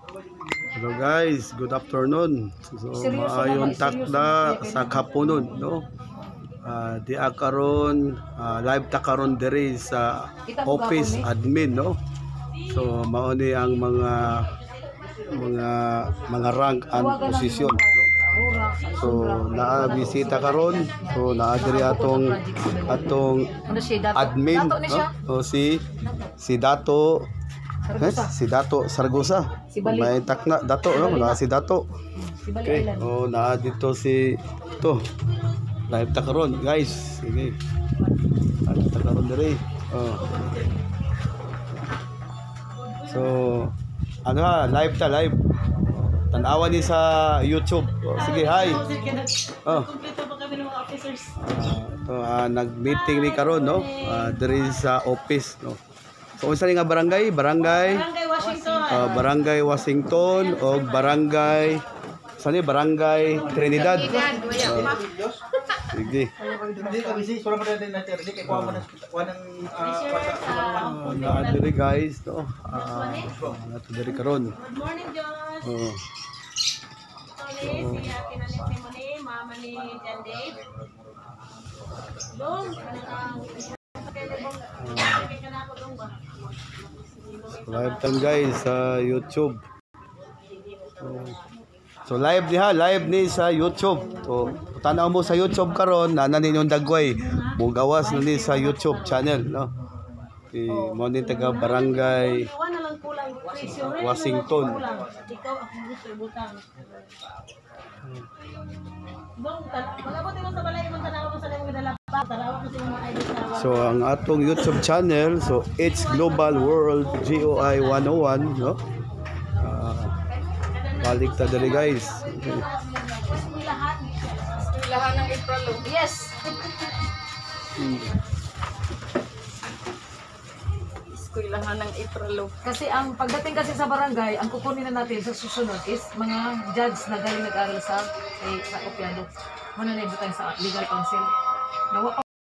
Hello guys, good afternoon. So Seryoso maayon naman, seryoso takda na sa kapunon, no? Di karon live ta karon diri sa Kita mo office gapon, eh? Admin, no? So mao ni ang mga rank and Tawagan natin position, yung mga no? sa Aurora, sa So Sombra, naa bisita karon, so naa diri atong atong Ano siya, Dato? admin, Dato ni no? siya? O si Dato eh, Saragosa. si Dato Sargosa. Si Bali. May takna Dato, no? Naa si Dato. Si Bali Okay. Island. Oh, naa dito si to. Live ta karon, guys. Sige. Live ta karon diri. Oh. So, ano ha, live ta live. Tan-awan ni sa YouTube. Oh, sige, hi. Oh. Kompleto pa kami ng mga officers. Ito, nag-meeting mi karon, no? Diri sa office, no. So unsa ni nga barangay? Barangay Barangay Washington. Barangay Washington o Barangay saan ni Barangay Trinidad. Sige. Hindi ka busy, sura mo na din natin. Hindi kay kuha mo ng kuha ng Naa diri guys, no. Nato diri karon. Good morning, Josh. Oh. Sorry, si Ate Nanette ni Moni, mama ni John Dave. Dong, ano kang kay ka na ako dong ba? So, live time guys sa YouTube. So live ni ha, live ni sa YouTube. So tanaw mo sa YouTube karon, na ninyong dagway. Mugawas na ni sa YouTube channel, no. Eh, mo ni taga Barangay Kuha na lang kulang. Presyo rin Washington. na lang kulang. Ikaw akong gusto ibutang. Dong, wala ko tinong sa balay imong tanaw ko sa imong dala pa. Tanaw ko sa imong mga idol sa So ang atong YouTube channel, so it's Global World GOI 101, no? Balik ta diri guys. Okay. Eskwelahan ng April. Yes! Eskwelahan ng April. Kasi ang pagdating kasi sa barangay, ang kukunin na natin sa susunod is mga judge na galing nag-aral sa kay sa Opiado. Muna na tayo sa legal counsel. Nawa